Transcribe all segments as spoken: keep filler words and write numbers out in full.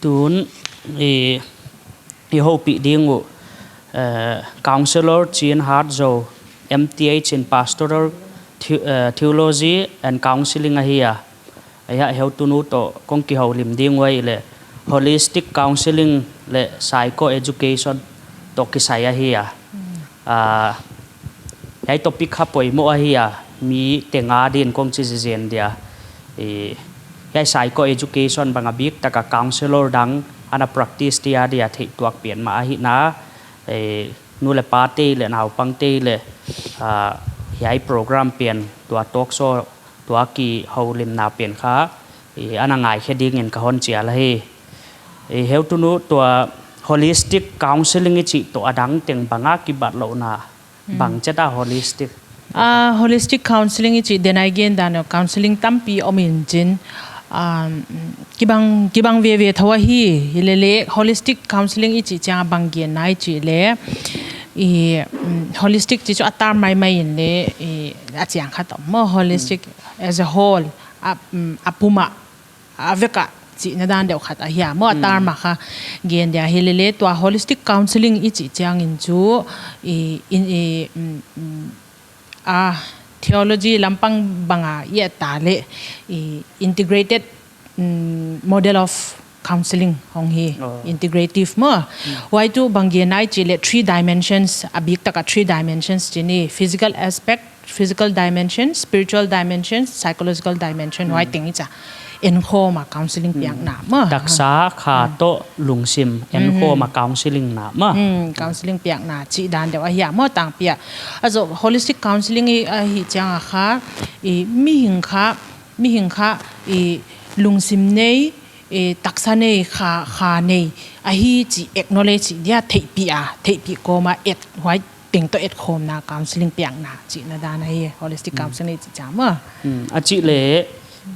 Tun i, i houpih ding uh, eh, Counselor Chin Hat Zo, M T H in Pastoral Theo-, eh, Theology and Counseling ahi a. Ahi a, heutunu toh kon kihoulim ding uh ahihleh Holistic Counseling leh Psycho Education toh kisai ahi a. Ah, hiai topic kha poimoh ahi a, mi teng a din kon chi zenzen dia. I, hiai psycho education bang a biktak a counselor dang ana practice te a dia theih tuak pen mah ahihna, i, nu leh pate leh naupangte leh, ah, hiai program pen tua talk show tua kihoulimna pen kha, i, ana ngaikhe dingin ka hon chial ahi. I, heutunu tua holistic counseling i chih toh a dang teng bang a kibatlouhna bang chet a holistic? Ah, holistic counseling i chih denai gen dan uh counseling tampi om in chin, um, kibang, kibang veve thou ahi, himahleh holistic counseling i chih chiang a bang genna i chih leh, i, um, holistic chih chu a term maimai in leh, i, a chiang khat om maw, holistic as a whole, a, um, a pum a, a vek a chihna dan deuh khat ahi a maw, a term a kha gen dia. Himahleh tua holistic counseling i chih chiangin chu, i, in, i, um, um, a theology lampang bang a i et ta leh, i, integrated, um, model of counseling hong hi. Oh. Integrative maw. Huai tuh bang genna i chih leh three dimensions, a biktak a three dimensions chih ni, physical aspect, physical dimension, spiritual dimension, psychological dimension, huai teng i chih a enkhawm a counseling piakna maw. Taksa, kha toh lungsim enkhawm a counseling na maw. Hmm, counseling piakna chih dan deuh ahi a maw, tangpi a. A zoh holistic counseling i, ahi chiang a kha, i, mihing kha, mihing kha, i, lungsim nei, i, taksa nei, kha, kha nei ahi chih acknowledge dia, theihpih a, theihpih kawm a et, huai teng toh etkhawmna counseling piakna chihna dan ahi, holistic counseling i chih chiang maw. Hmm, a chih leh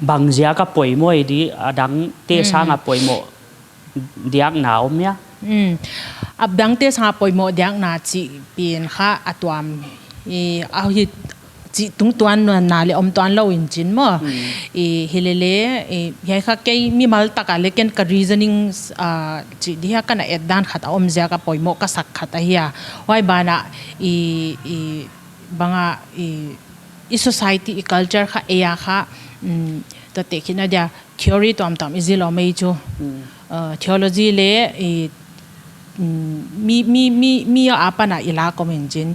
bang ziak a poimoh di, a dangte sang a poimoh diakna om hia? Hmm. A dangte sang a poimoh diakna chih pen kha a tuam, i, a hi chih tungtuan na leh om tuan lou in chin maw. Hmm. I, himahleh, i, hiai kha kei mimal tak a leh ken ka reasoning, ah, chih dia ka na et dan khat a om ziak a poimoh ka sak khat ahi a. Huai ban ah, i, i, bang a, i, i society, i culture kha ei a kha, um, tua tehkhinna dia, theory tuamtuam i zil om ei chu. Hmm. Uh, theology leh, i, mm, mi, mi, mi, mi a apan a i lak om in chin.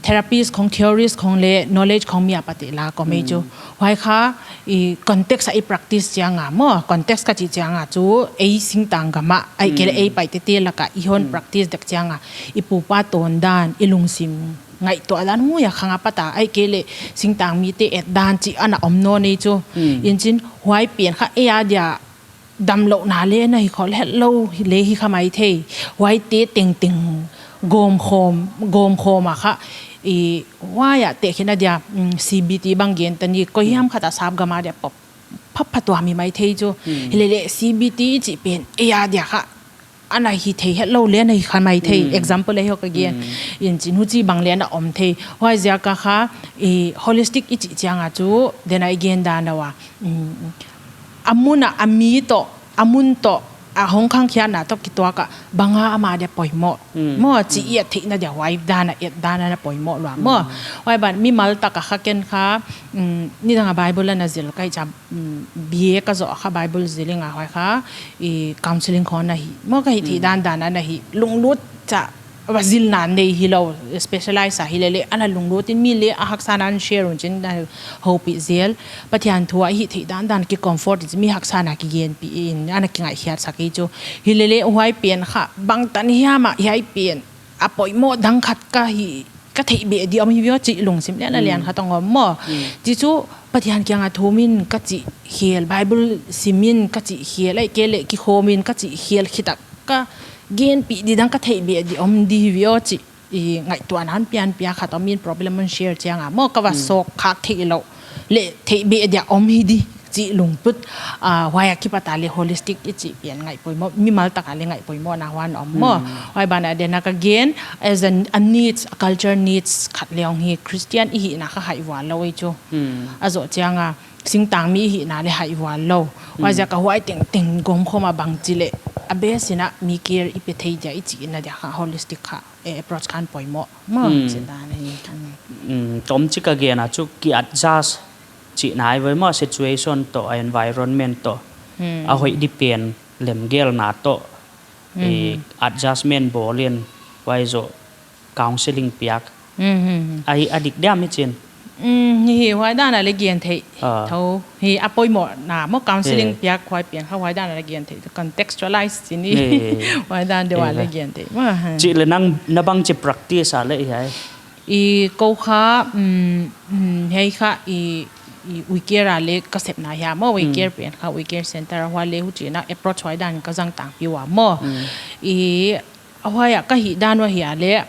Therapist khong, theorist khong leh knowledge khong mi apat i lak om ei chu. Hmm. Huai kha, i context a i practice chiang a maw, context ka chih chiang a chu, ei singtang gam a, ahihkeileh ei Paite te lak a i hon practice dek chiang a, i pupa tawn dan, i lungsim ngaihtuah dan huai a khang apat a, ahihkeileh singtang mite et dan chih ana om nawn ei chu. Hmm. In chin huai pen kha ei a dia damlouhna leh na hi khol hetlou leh hi kha maithei. Huaite tengteng gawmkhawm, gawmkhawm a kha, i, huai a tehkhinna dia, mm, C B T bang gen ta ni, koi hiam khat a sap gam a dia pop, phapha tuam hi maithei chu. Hmm. Himahleh C B T chih pen ei a dia kha ana hi thei hetlou leh na hi kha maithei. Hmm. Example leh hiai ka gen. Hmm. In chin huchi bang leh na om thei. Huai ziak a kha, i, holistic i chih chiang a chu, denai gen dan a wa. Mm, a mun a, a mi toh, a mun toh, a hong khangkhiatna toh kituak a, bang a ama dia poimoh. Mm, maw, chih i et theihna dia huai dan a, et dan a na poimoh lua maw. Mm. Huai ban mimal tak a kha ken kha, mm, nidang a Bible ana zil ka hih chia, mm, B A ka zoh a kha Bible zil ing a huai kha, i counseling khong na hi. Maw ka hih theih dan dan a na hi. Lunglut chia va zilna nei hilou, specialize a himahleh, ana lunglut in mi leh a haksa na share un chin na houpih zel. Pathian thu a hih theih dan dan ki comfort in mi haksa na kigenpih in ana kingaihkhiat sak ei chu. Himahleh huai pen kha bangtan hiam a hiai pen a poimoh dang khat ka hi, ka theih beh di om hi viau chih lungsim lian a lian khat hong om maw. Mm. Chih chu Pathian kiang a thum in ka chih khel, Bible sim in ka chih khel, ahihkeileh kikhawm in ka chih khel khit a ka genpih di dang ka theih beh di om di hi viau chih i ngaihtuahna hon pian pia khat om in problem hon share chiang a maw ka va sawk khak theih lou leh theih beh dia om hi di chih lungput, ah, huai a kipat a leh holistic i chih pen ngaih poimoh, mimal tak a leh ngaih poimohna huan om maw. Hmm. Huai ban a denai ka gen as a, a needs, a culture needs khat leh hong hi Christian i hihna kha haihvual lou ei chu. Hmm. A zoh chiang a singtang mi i hihna leh haihvual lou. Huai ziak a huai tengteng gawmkhawm a bangchi leh a base in a mi care i pe thei dia i chihna dia kha holistic kha, eh, approach khan poimoh maw. Hmm. Chih dan ahi. Hmm. Hmm, tom chik a gen a chu ki adjust chihna ahi ve maw, situation toh, a environment toh. Hmm. A hoih di pen lemgelna toh. Hmm. Eh, adjustment bawl in, huai zoh counseling piak. Hmm, hmm, hmm. Ahi a dik diam i chin. Hmm, hi, hi, huai dan a le gen thei. Ah. Tho. Hi a poimohna maw counseling, eh, piak huai pen kha huai dan a le gen thei. Contextualize chih ni. Eh. Huai dan deuh a le gen thei. Maw, ha. Chih le nang na bangchi practice a le i hai. I kou kha, mm, mm, hei kha i, i We Care a le ka sepna hia maw, We Care pen kha, We Care Center a huai le huchi in a approach huai dan ka zang tangpi ua maw. Mm. I a huai a ka hih dan ua hia le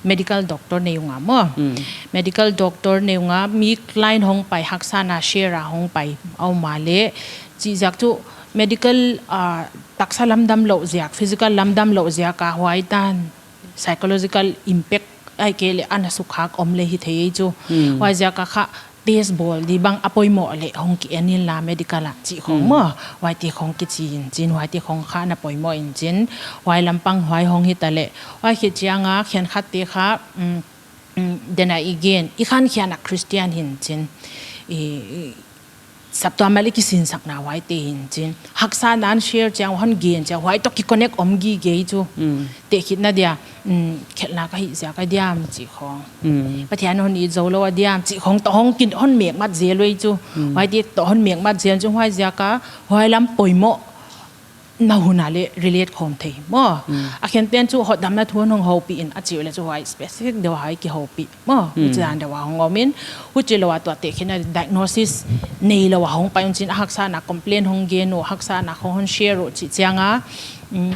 medical doctor nei ung a maw. Mm. Medical doctor nei ung a mi client hong pai haksatna share a hong pai a om a le. Chih ziak chu medical, ah, taksa lam damlouh ziak, physical lam damlouh ziak a huai dan psychological impact ahihkeileh a na sukhak om le hi thei chu. Hmm. Huai ziak a kha test bawl di bang a poimoh le hong ki en inla medical a chih khong maw. Hmm. Huaite khong kichi in chin, huaite khong kha na poimoh in chin. Huai lampang huai hong hita le. Huai khit chiang a khenkhat te kha, mm, mm, den a i gen, i khankhian a Christian hi in chin. I, i, saptuam ah le kisinsakna huaite hi in chin. Haksatna share chiang, hon gen chiang, huai toh ki connect om gige chu. Mm. Tehkhinna dia, mm, khelhna ka hih ziak a diam chih khong. Mm. Pathian hon it zou lou a diam chih khong toh hong kin hon mekmat zel uhi chu. Mm. Huaite toh hon mekmat zel chu huai ziak a, huai lam poimoh na hun a le relate khawm thei maw. Mm. A khen ten chu hotdamna thu hong houpih in a chih le chu huai specific deuh a hi kihoupih maw. Mm. Huchi dan deuh a hong om in, huchi lou a tua tehkhinna diagnosis nei lou a hong pai un chin a haksatna complain hong gen uh, haksatna khong hon share uh chih chiang a, mm,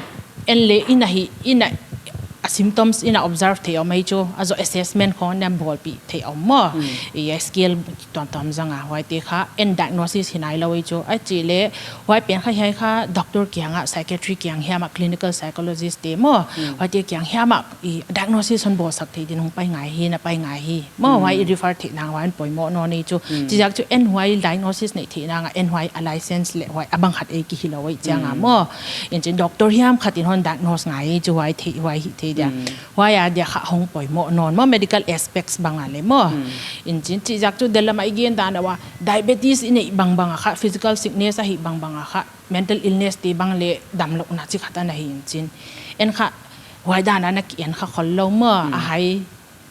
en le i na hi, i na a symptoms i na observe thei om ahi chu, a zoh assessment khong na bawlpih thei om maw. Mm. I a scale tuamtuam zang a huaite kha en diagnosis hi nailou ahi chu. A chih le huai pen kha hiai kha doctor kiang a, psychiatry kiang hiam a, clinical psychologist te maw. Mm. Huaite kiang hiam a i diagnosis hon bawlsak thei din hong pai ngai hi, na pai ngai hi. Maw, mm, huai i refer theihna huai hon poimoh nawn ahi chu. Mm. Chih ziak chu en huai diagnosis neih theihna a en huai a license le huai a bang khat ei ki hilou ahi chiang a maw. Mm. In chin doctor hiam khat in hon diagnose ngai ahi chu huai thei, huai hih thei dia. Mm. Huai a dia kha hong poimoh nawn maw, medical aspects bang a le maw. Mm. In chin chih ziak chu delam a i gen dan a ua, diabetes i neih bangbang a kha, physical sickness ahih bangbang a kha, mental illness te bang le damlouhna chi khat ana hi in chin. En kha, huai dan a na ki en kha khollou maw, mm, a hai,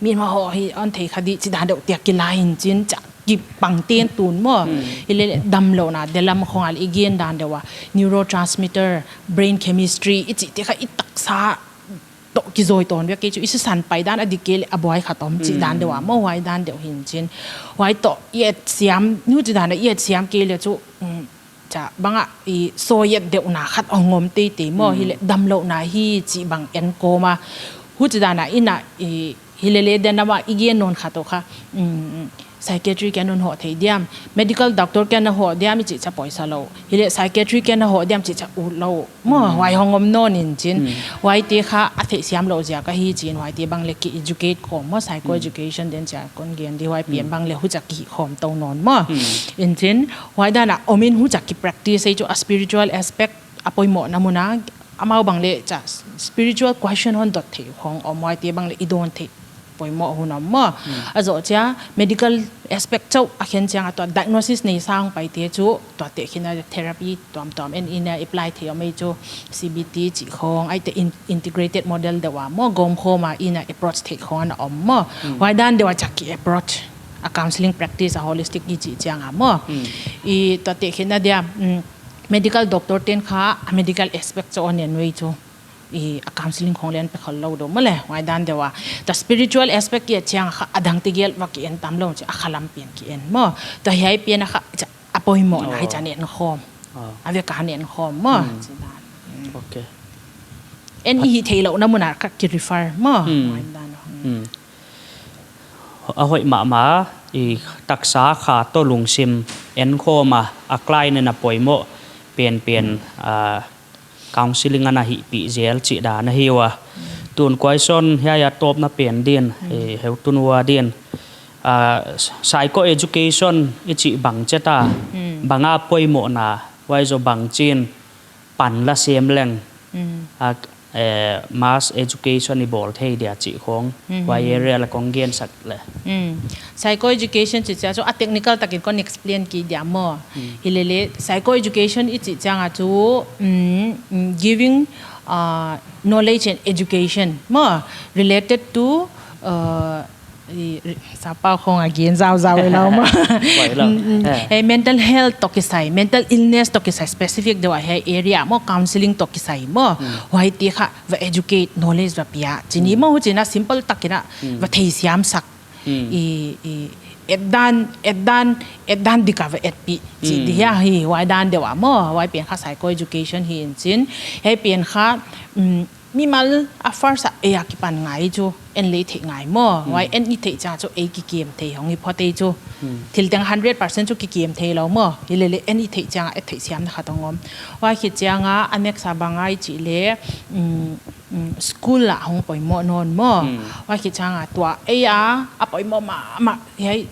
mi maw ho hi hon thei kha di chih dan deuh te a kilai in chin, cha ki pang ten tun maw. Mm. Hi le le damlouhna, delam khong a le i gen dan deuh a, neurotransmitter, brain chemistry, i chih te kha i taksa toh kizoi tawn vek kei chu, i sisan pai dan a dik kei le a buai khat om chih dan deuh a maw, huai dan deuh hi in chin. Huai toh i et siam, huchi dan a i et siam kei le chu, mm, cha bang a i soi et deuhna khat hong om teitei maw, hi le damlouhna hi chih bang en kawm a. Huchi dan a i na i, hi le le delam a i gen nawn kha toh kha, mm, psychiatry kiang na hoh thei diam, medical doctor kiang na hoh diam i chih cha poisa lou. Hi le psychiatry kiang na hoh diam chih cha ut lou. Maw, mm, huai hong om nawn in chin. Mm. Huaite kha a theihsiam louh ziak ahi chin, huaite bang le ki educate khawm maw, psycho education den chia kon gen di huai pen bang le hucha ki khawm tou nawn maw. Mm. In chin, huai dan a om in hucha ki practice ahi chu a spiritual aspect a poimohna mun a, amau bang le cha spiritual question hon dot theih khong om huaite bang le i dawn theih poimoh hun om maw. Mm. A zoh chia medical aspect chauh a khen chiang a tua diagnosis nei sang pai te chu tua tehkhinna therapy tuamtuam en in a apply thei om ahi chu C B T chih khong, ahihte in-, integrated model deuh a maw, gawm khawm a in a approach theih khong ana om maw. Mm. Huai dan deuh a cha ki approach a counseling practice a holistic i chih chiang a maw. Mm. I tua tehkhinna dia, mm, medical doctor ten kha a medical aspect chauh hon en uhi chu. I a counseling khong le hon pe khollou deuh maw le, huai dan deuh a. Tua spiritual aspect i et chiang a kha a dang tegel va ki en tam lou chi a kha lam pen ki en maw. Tua hiai pen a kha cha a poimohna hi cha en khawm. Oh. A vek a en khawm maw. Hmm. Chih dan. Hmm. Okay. En i hih theihlouhna mun a kha ki refer maw. Hmm. Huai dan. Hmm. A hoih mahmah, i taksa kha toh lungsim en khawm a, a client in a poimoh penpen, ah, counseling ana hihpih zel chih dan ahi ua. Tun question hiai a tawpna pen din, eh, heutunu a din. Ah, psycho education i chih bang chia ta, bang a poimohna, huai zoh bangchin pan la sem leng, Mm. A, eh, mass education i bawl thei dia chih khong. Mhm. Huai area la kong gen sak le. Mm. Psychoeducation chih chiang chu a technical takin kon explain kei dia maw. Mm. Hilele, psychoeducation i chih chiang a chu, mm, mm, giving, uh, knowledge and education maw, related to, uh, i, ri-, sapa khong a gen zauzau e lau maw. Huai lau. Mm, mm. Eh. Eh, mental health toh kisai, mental illness toh kisai, specific deuh a hiai area maw, counseling toh kisai maw. Mm. Huaite kha va educate, knowledge va pia. Chih ni Mm. maw, huchi'n a simple takin a Mm. va theisiam sak. Mm. I, i, et dan, et dan, et dan dik a va etpih. Chih Mm. di hia hi, huai dan deuh a maw, huai pen kha psychoeducation hi in chin. Hiai pen kha, mm, mimal a first a ei a kipan ngai chu, en lei theih ngai maw. Hmm. Huai en i theih chiang chu ei kikem thei hong hi phot ei chu. Hmm. Thil teng hundred percent chu kikem thei lou maw. Hilele en i theih chiang a et theihsiamna khat hong om. Huai khit chiang a, a next a bang ahia chih leh, mm, mm, school a hong poimoh nawn maw. Hmm. Huai khit chiang a tua ei a, a poimoh mahmah, hiai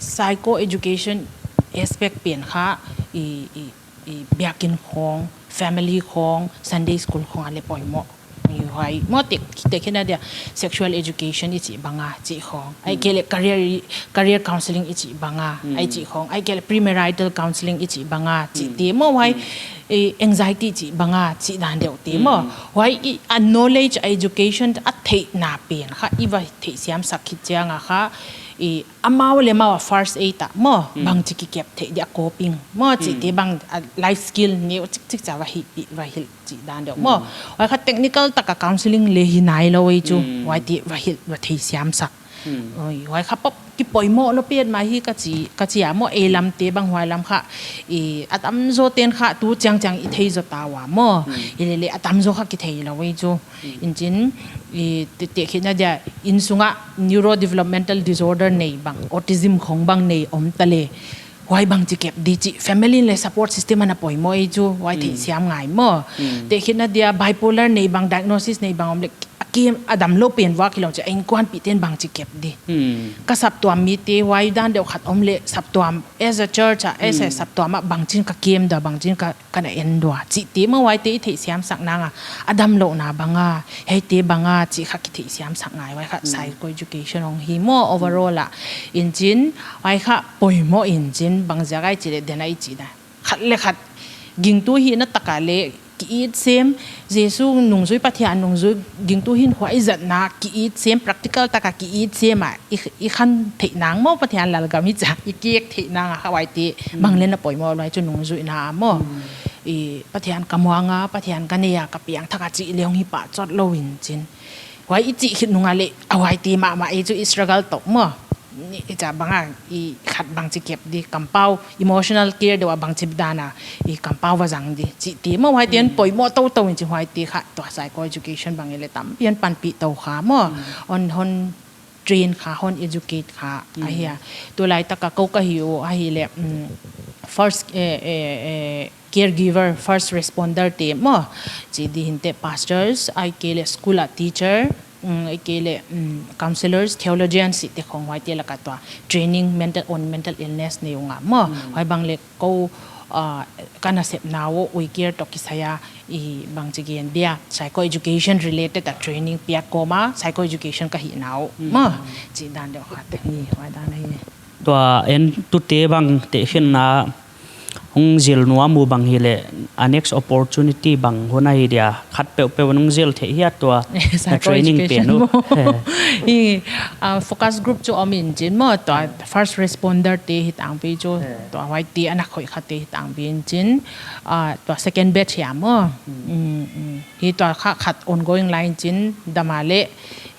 psychoeducation aspect pen kha, i, i, i biakin khong, family khong, Sunday school khong a leh poimoh. I huai maw, te, tehkhinna dia sexual education i chih bang a chih khong. Ahihkeileh career, career counseling i chih bang a, Mm. ahih chih khong. Ahihkeileh premarital counseling i chih bang a chih Mm. te maw, huai, Mm. eh, anxiety chih bang a chih dan deuh te maw. Mm. Huai i a knowledge, a education, a theihna pen kha i va theihsiam sak khit chiang a kha, i amau leh amau a first aid a maw, Mm. bangchi kikep theih dia coping maw, chih te Mm. bang a life skill neu chikchik cha va hih pi, va hilh chih dan deuh maw. Mm. Huai kha technical tak a counseling leh hi nailou ei chu, Mm. huaite va hilh, va theisiam sak. Mm. Oi, huai kha pop kipoimoh lou petmah hi ka chi, ka chi a maw, ei lam te bang huai lam kha, i a tamzaw ten kha tu chiangchiang i thei zaw ta ua maw. Mm. Hilele a tamzaw kha kitheilou ei chu. Mm. In chin, i te, tehkhinna dia, innsung a neurodevelopmental disorder nei bang, autism khong bang nei om ta leh, huai bangchi kep di chih, family leh support system ana poimoh ei chu, huai Mm. theisiam ngai maw. Mm. Tehkhinna dia bipolar nei bang, diagnosis nei bang om leh, a kem a damlou pen vak hilou chih, a innkuanpih ten bangchi kep di. Mm. Ka saptuam mite, huai dan deuh khat om leh, saptuam, as a church a, as a Mm. saptuam a bangchin ka kem dia, bangchin ka kana en dia. Chih te maw, huaite i theisiam sak nang a, a damlouhna bang a, hiaite bang a, chih kha kitheisiam sak ngai, huai kha Mm. psychoeducation hong hi maw, overall a. In chin, huai kha poimoh in chin, bangziak ahia chih leh den a i chih dia. Khat leh khat, gingtu hihna tak a leh, ki-it sem, Jesu nungzui, Pathian nungzui, gingtu hinkhua i zatna, ki-it sem, practical tak a ki-it sem a, i, i khan theih nang maw, Pathian lalgam i chih, i kiek theih nang a kha huaite, Mm. bang leh na poimoh lou ei chu nungzuihna maw. Mm. I Pathian ka muang a, Pathian ka nei a, ka piangthak a chih leh hong hi pah chawt lou in chin. Huai i chih khit nung a leh, a huaite mahmah ei chu i struggle tou maw. Ni, i chih bang a, i khat bangchi kep di, kampau, emotional care deuh a bangchi dan a, i kampau va zang di. Chih te maw huaite Mm. poimoh toutou in chin huaite kha, tua psychoeducation bang i leh tampi hon panpih tou kha maw. Mm. Hon, hon train kha, hon educate kha, Mm. ahia. Tulai tak a kou ka hi uh, ahihleh, mm, first, eh, eh, eh, caregiver, first responder te maw. Chih di hinte pastors, ahihkeileh school a teacher, mm, ahihkeileh, mm, counselors, theologians chih te khong huaite lak a tua. Training, mental, on mental illness nei ung a maw. Mm. Huai bang leh kou, ah, ka nasepna uh, ui care toh kisai a, i bangchi gen dia, psychoeducation related a training piak kawm a, psychoeducation ka hihna uh, Mm. maw, chih dan deuh kha te hi, huai dan ahi. Tua entute bang tehkhinna hong zil nuam uh bang hileh, a next opportunity bang hun ahi dia, khat peuhpeuh hong zil theih hia tua, Psycho training education pen uh. Maw. He. I, ah, focus group chu om in chin maw, tua first responder te hi tangpi chu, He. tua huaite ana khoih kha te hi tangpi in chin, ah, tua second batch hia maw. Hmm. Mm, mm. Hi tua kha khat ongoing lai in chin, dam a leh,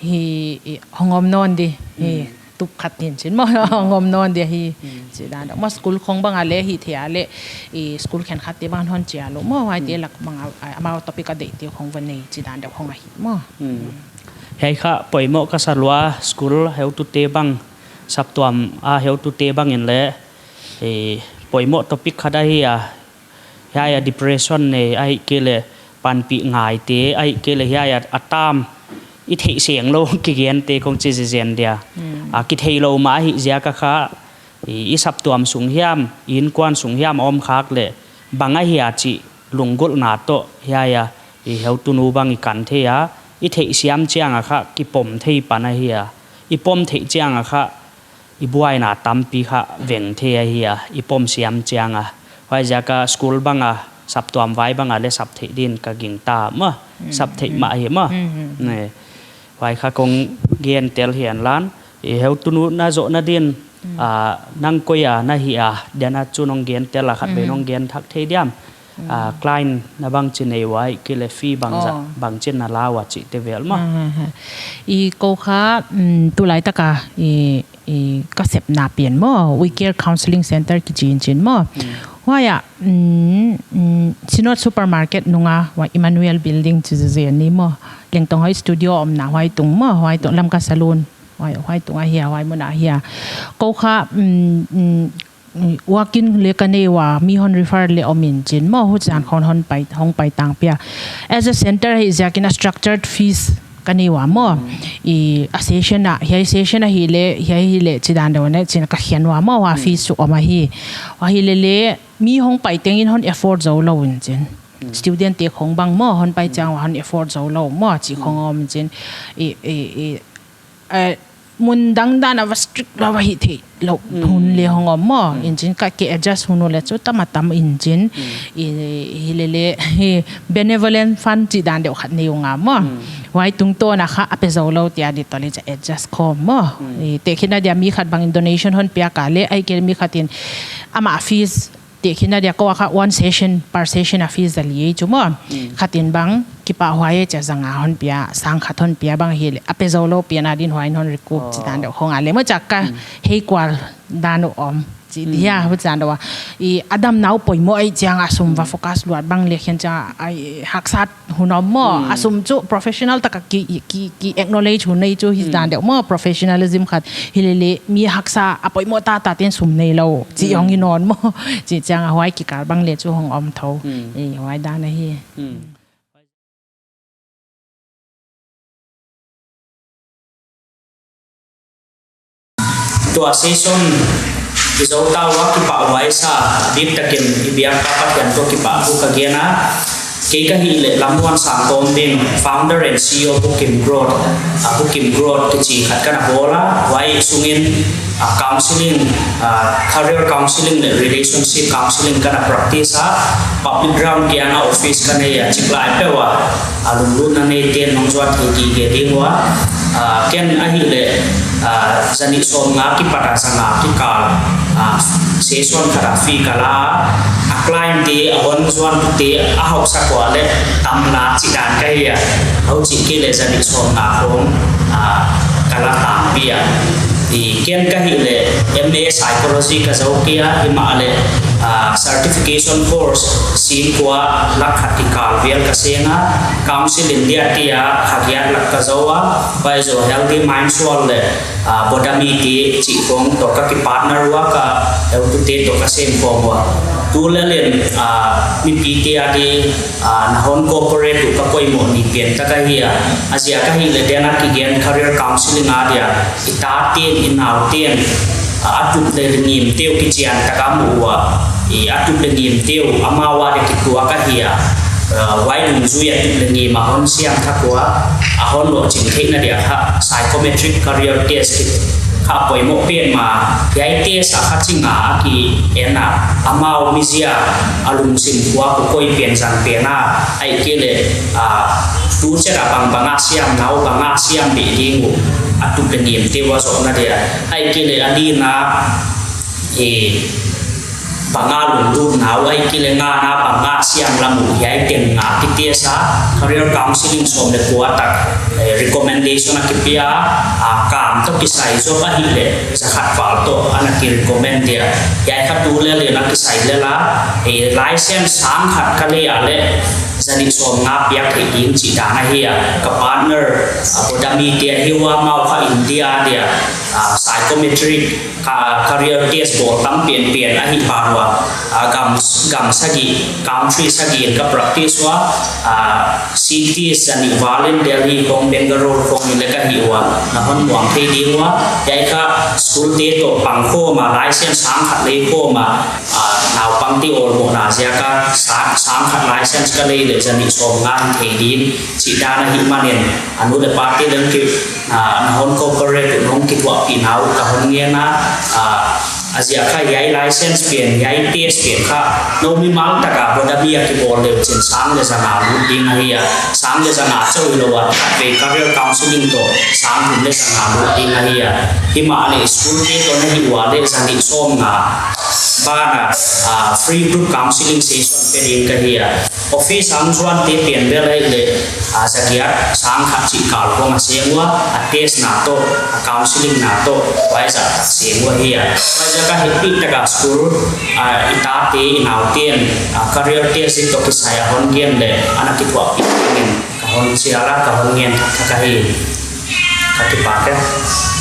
hi, i, hong om nawn di, hi, Hmm. tup khat in chin maw, hong om nawn di hi, Hmm. chih dan deuh. Maw school khong bang a leh, hi thei a leh, i, school khenkhat te bang hon chia lou maw, huaite Hmm. lak bang a, a, amau topic a deih te khong va nei, chih dan deuh hong ahi maw. Hmm. Hiai kha poimoh ka sa lua, school heutute bang, saptuam a heutute bang in leh, i, poimoh topic khat ahi a, hiai a depression nei, ahihkeileh panpih ngaite, ahihkeileh hiai a, a tam, i theih seng lou kigen te kong chi zenzen dia. Hmm. A kitheilou mah ahih ziak a kha, i, i saptuam sung hiam, i innkuan sung hiam a om khak leh, bang ahia chih lunggulhna toh, hiai a I heutunu bang i kan thei a, i theih siam chiang a kha kipom thei pan ahi a. I pom theih chiang a kha i buaina tampi kha veng thei ahi a, i pom siam chiang a. Huaiziak a school bang a, saptuam vai bang a leh sap theih din ka gingta maw, sap theih mah hi maw. Ne. Huai kha kong gen tel hian lan, i heutunu na zohna din, ah, nang koi a na hi a, dia na chu nong gen tel a khat vei nong gen thak thei diam. Ah, client na bangchi nei ua, ahihkeileh fee bang za, bangchin na la ua chihte vel maw. I kou kha, mm, tulai tak a, i, i ka sepna pen maw, We Care Counselling Center kichi in chin maw. Huai a, mm, mm, Synod Supermarket nung a, huai Emmanuel Building chu zen ni maw. Lengtong Hoi studio omna huai tung maw, huai tung Lamka Saloon. Huai, huai tung ahi a, huai mun ahi a. Kou kha, mm, mm, walk-in leh ka nei ua, mi hon refer leh om in chin maw, huchiin khong hon pai, hong pai tang pia. As a center hi ziakin a structured fees ka nei ua maw. I a session a, hiai session ahihleh, hiai hileh, chidan deuh ne, chin ka hian ua maw, huai fees chu om ahi. Huai hileh leh, mi hong pai tengin hon afford zou lou in chin. Student te khong bang maw, hon pai chiang ua hon afford zou lou maw, chi khong om in chin. I, i, i, eh, mun dang dan a va strict lou va hih theih lou hun leh hong om maw. In chin ka ke adjust hun leh chu tam a tam in chin. I, hileh leh, hi benevolent fund chidan deuh khat nei ung a maw. Huai tungtawn a kha a pe zou lou tia di toli cha adjust khawm maw. I tehkhinna dia mi khat bangin donation hon piak a leh, ahihkeileh mi khat in ama fees tehkhinna dia kou a kha one session, per session a fees za li chu maw. Khat in bang kipahhuai cha zanga hon pia, sang khat hon pia bang hileh, a pe zou lou pian a din huai in hon recoup chidan deuh khong a leh maw cha ka hei kual dan uh om. Chi dia, huchidan deuh a. I a damna uh poimoh ahih chiang a sum va focus luat bang leh khen chiang a, i haksa hun om maw. A sum chu professional tak a ki, ki, ki acknowledge hun nei chu hidan deuh maw, professionalism khat. Hileh leh mi haksa a poimoh taktak ten sum nei lou. Chi hong hi nawn maw. Chi chiang a huai kikal bang leh chu hong om thou. I huai dan ahi. Tua session i zou ta ua kipahhuai sa, biktakin i biak pa Pathian toh kipahthu ka gen a. Kei ka hihleh Lammuansang Tawmding, founder and C E O Bukim Growth, ah, Bukim Growth kichi khat ka na bawl a, huai sungin, ah, counselling, ah, career counselling leh relationship counselling ka na practice a, public ground kiang a office ka nei a, chiklai peuh a, a lunglutna neite'n nong zuat thei gige ding ua, ah, ken ahihleh, ah, zanih sawmnga kipat a zanga kikal, ah, session khat a fee ka la, a client te, a hon zuantute, a hausak ua leh tam la chidan ka hi a, huchi kei leh zanih sawmnga khong, ah, ka la tampi a. I ken ka hihleh M A psychology ka zou kei a, himahleh, ah, certification course singkua lak khat kikal vel ka seng a, Counsel India te a kha giat lak ka zou a, huai zoh Healthy Mind School leh, ah, Bodhami te chih khong toh ka kipartner ua, ka heutute toh ka sem khong ua. Tu lel in, ah, mipite a di, ah, na hon cooperate uh ka poimoh ni pen tak ahi a. A ziak ahihleh dia na kigen career counselling a dia, i tate'n, i naute'n, ah, a tup leh ngimte uh kichian tak a mu ua. I a tup leh ngimte uh amau a dia kituak ahi a. Ah, huai dungzui a tup leh ngim a hon siam thak ua, a hon lohching theihna dia kha psychometric career test kha poimoh pen mah, hiai test a kha ching a ki en a, amau mizia a lungsim kua ku koi pen zang pen a, ahihkeileh, ah, tu chet a bang bang a siam nau, bang a siam beh ding uh, a tup leh ngimte uh a zohna dia, ahihkeileh a lina, eh, bang a lunglut nau, ahihkeileh ngana bang a siam lam uh, hiai teng nga ki test a, career counselling sawm leh kua tak, eh, recommendation a kipia, ah, kam toh kisai zop ahihleh, za khat val toh, ana ki recommend dia. Hiai kha tu lel in a kisai lel a, eh, license sang khat ka lei a leh, zanih sawmnga piak theih ding chih dan ahi a, ka partner, ah, Bodhami te ahi ua, amau kha India dia, ah, psychometric, ka, career test bawl tam pen pen ahi pah ua, ah, gam, gam sagih, country sagih in ka practice ua, ah, cities zanih val in Delhi khong, Bangalore khong in leh ka hi ua, na hon muang thei ding ua, hiai kha school te toh pang khawm a, license sang khat lei khawm a, ah, naupang Te awlmohna ziaka sang, sang khat license ka lei leh za nih sawmnga thei ding chih dan ahih manin, a nu leh pate leng ki, ah, na hon cooperate uh, nong kithuahpihna uh ka hon ngen a, ah, a ziak kha hiai license pen, hiai test pen kha nou mimal taka bawda mi a kibawl leh chin sang leh za nga lut ding ahi a, sang leh za nga chauh hilou a, khatvei career counselling toh sang thum leh za nga lut ding ahi a, himahleh school te toh na hih ua leh za nih sawmnga bana, ah, free group counselling session pe ding ka hi a. Office a hong zuante pen bel ahih leh, ah, za giat sang khat chih kal khong a seng ua, a test na toh, a counselling na toh, huai zah tak seng ua hi a. Huaiziak a hehpih taka school, ah, i tate, i naute'n, ah, career test toh kisai a hon gen leh, ana kithuahpih dingin ka hon chial a, ka hon ngen thak thak ahi. Ka kipak e.